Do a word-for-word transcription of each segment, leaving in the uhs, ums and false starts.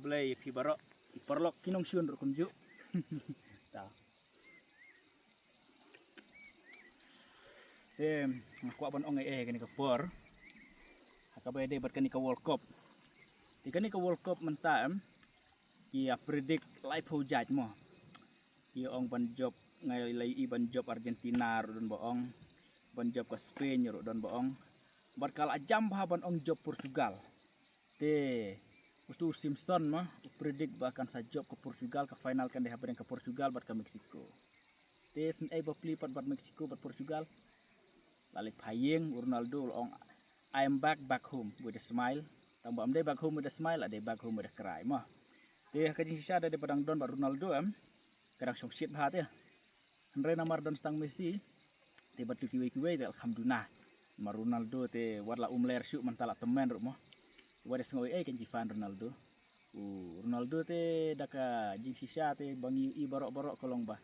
Khublei ïa phi baroh ki paralok ki nongshun ruh kumjuh. Ta. Te nga kwah ban ong ei ei kane ka por ha kaba ïadei bad kane ka World Cup. Te kane ka World Cup mynta em, ki ïa predict laiphew jait mo. Ki ong ban jop, nga la ïohi ban jop Argentina ruh don ba ong, ban jop ka Spain ruh don ba ong, bad ka la jam bha ban ong jop Portugal. Te utu u Simpson ma u predict ba kan sa jop ka Portugal, ka final kan dei hapdeng ka Portugal bad ka Mexico. Te sngewbha plie pat bad Mexico bad Portugal. La leit pha ïing, u Ronaldo u la ong, "I am back, back home with a smile." Tang ba ym dei back home with a smile, la dei back home with a cry ma. Te ha ka jingshisha da dei ba dang don bad Ronaldo em, ka dang shong shit bha te. Hynrei namar don stang Messi, te bad tu kiwei kiwei te la kham duna. Namar Ronaldo te wat la um ler shuh mynta la tymmen ruh mo. Wat da sngew ei ei kein ki fan Ronaldo. U Ronaldo te da ka jingshisha te ba ngi ïohi baroh baroh ka long ba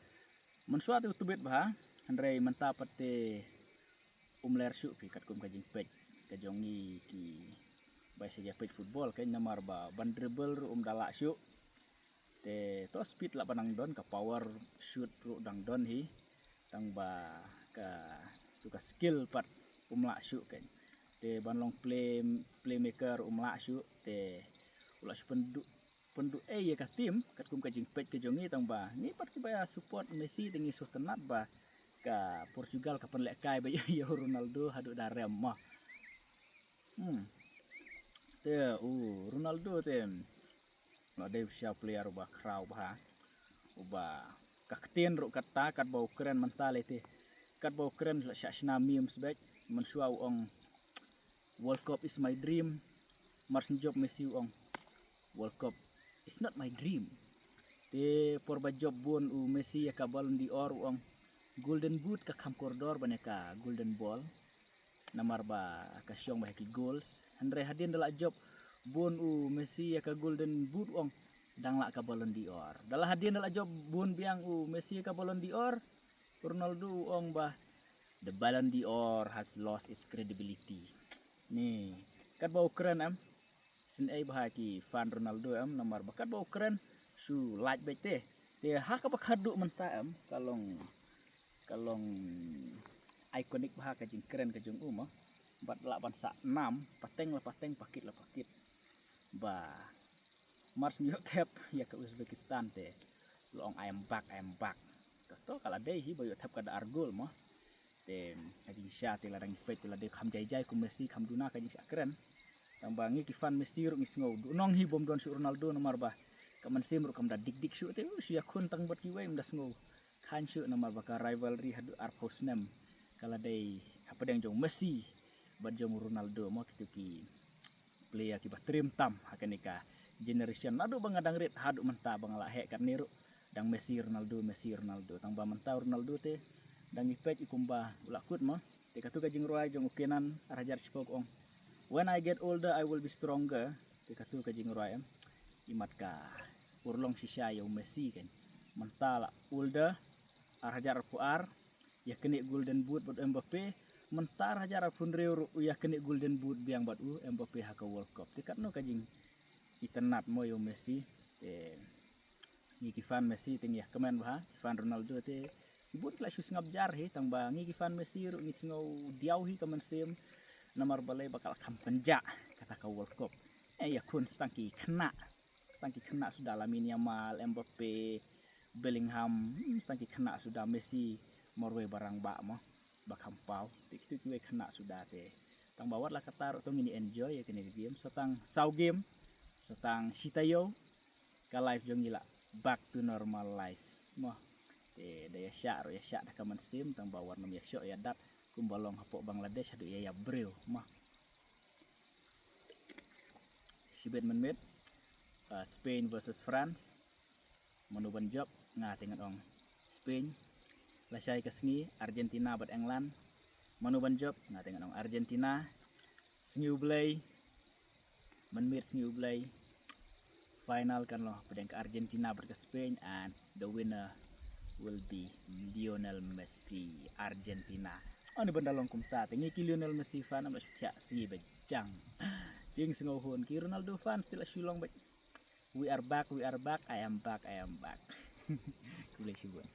mynshuwa te u tbit bha, hynrei mynta pat te um ler shuh phi katkum ka jingpeit ka jong ngi ki ba sa ïa peit football kein, namar ba ban dribble ruh um da lah shuh. Te to speed lah ba dang don, ka power shoot ruh dang don hi. Tang ba ka tu ka skill pat um lah shuh kein. Te ban long play, playmaker um lah shuh, te u lah shu pynduh, pynduh ei ïa ka team katkum ka jingpeit ka jong ngi, tang ba ngi pat kiba ïa support Messi te ngi sngewtynnat ba ka Portugal ka pynlehkai ba ïa, ïa u Ronaldo haduh da rem ma. Hmm. Te u Ronaldo te la dei u sha player uba khraw bha, uba ka ktien ruh kata katba u kren mynta lei te, katba u kren la shah shna memes beit. Mynshuwa u ong, "World Cup is my dream." Mar shu jop Messi u ong, "World Cup is not my dream." Te por ba jop bun u Messi ïa ka Ballon d'Or u ong, "Golden Boot ka kham kordor ban ïa ka Golden Ball." Namar ba ka shong bha ïa ki goals. Hynrei hadien da la jop bun u Messi ïa ka Golden Boot u ong, "Dang lah ka Ballon d'Or." Da la hadien da la jop bun biang u Messi ïa ka Ballon d'Or, Ronaldo u ong ba, "The Ballon d'Or has lost its credibility." Ni, katba u kren em, sngewbha ki fan Ronaldo em, namar ba katba u kren shu lait beit te. Te ha kaba khadduh mynta em, ka long, ka long iconic bha ka jingkren ka jong u ma. Bad lah ban sa nam, pateng la pateng, pakit la pakit. Ba mar shu ïoh thep ïa ka Uzbekistan te la ong, "I am back, I am back." To, to ka la dei hi ba ïoh thep ka da ar gol mo. Te ka jingshisha te la dang peit te la dei kham jai jai kum Messi, kham duna ka jingshah kren. Tang ba ngi ki fan Messi ruh ngi sngew duhnong hi bym don shuh Ronaldo, namar ba ka mynsiem ruh kam da dik dik shuh te, u shu ïakhun tang bad kiwei ym da sngew khan shuh, namar ba ka rivalry haduh arphew snem ka la dei hapdeng jong Messi bad jong Ronaldo mo, kitu ki player kiba trim tam ha kane ka generation. Naduh ba nga dang rit haduh mynta ba nga la heh katne ruh dang Messi Ronaldo, Messi Ronaldo. Tang ba mynta Ronaldo te dang ïa peit i kumba u la kut mo. Te katu ka jingrwai jong u Kenan ar hajar shiphew ka ong, "When I get older, I will be stronger." Te katu ka jingrwai em, i mat ka urlong shisha ïa u Messi kein. Mynta la older, ar hajar arphew ar, ïa kane Golden Boot bad Mbappe. Mynta ar hajar arphew hynriew ruh u ïa kane Golden Boot biang bad u Mbappe ha ka World Cup. Te katno ka jingitynnat mo ïa u Messi. Te ngi ki fan Messi te ngi ïa kmen bha, ki fan Ronaldo te ki bun ki la shu sngap jar hi, tang ba ngi ki fan Messi ruh ngi sngew diaw hi ka mynsiem. Namar balei? Ba ka la kham pynjah kata ka World Cup. Eh, ïakhun stang ki khynnah, stang ki khynnah suda, Lamine Yamal, Mbappe, Bellingham, hmm, stang ki khynnah suda, Messi marwei ba rangbah mo, ba kham paw. Te kitu kiwei khynnah suda te. Tang ba wat la katta ruh to ngin enjoy ïa kane ka game. Sa tang saw game, sa tang shi taïew, ka life jong ngi la back to normal life mo. Te da ïa shah ruh ïa shah da ka mynsiem, tang ba wat nym ïa shoh ïa dat kumba long hapoh Bangladesh haduh ïa ïa briew mo. Shibit mynmiet, uh, Spain versus France. Mano ban jop? Nga te ngan ong Spain. Lashai ka sngi Argentina bad England. Mano ban jop? Nga te ngan ong Argentina. Sngi U Blei, mynmiet sngi U Blei, final kan long hapdeng ka Argentina bad ka Spain, and the winner will be Lionel Messi, Argentina. Ani ban da long kumta te ngi ki Lionel Messi fan ym la shu thiah sngi ba jang. Jingsngewhun ki Ronaldo fans te la shu long ba We are back, we are back, I am back, I am back. Khublei shibun.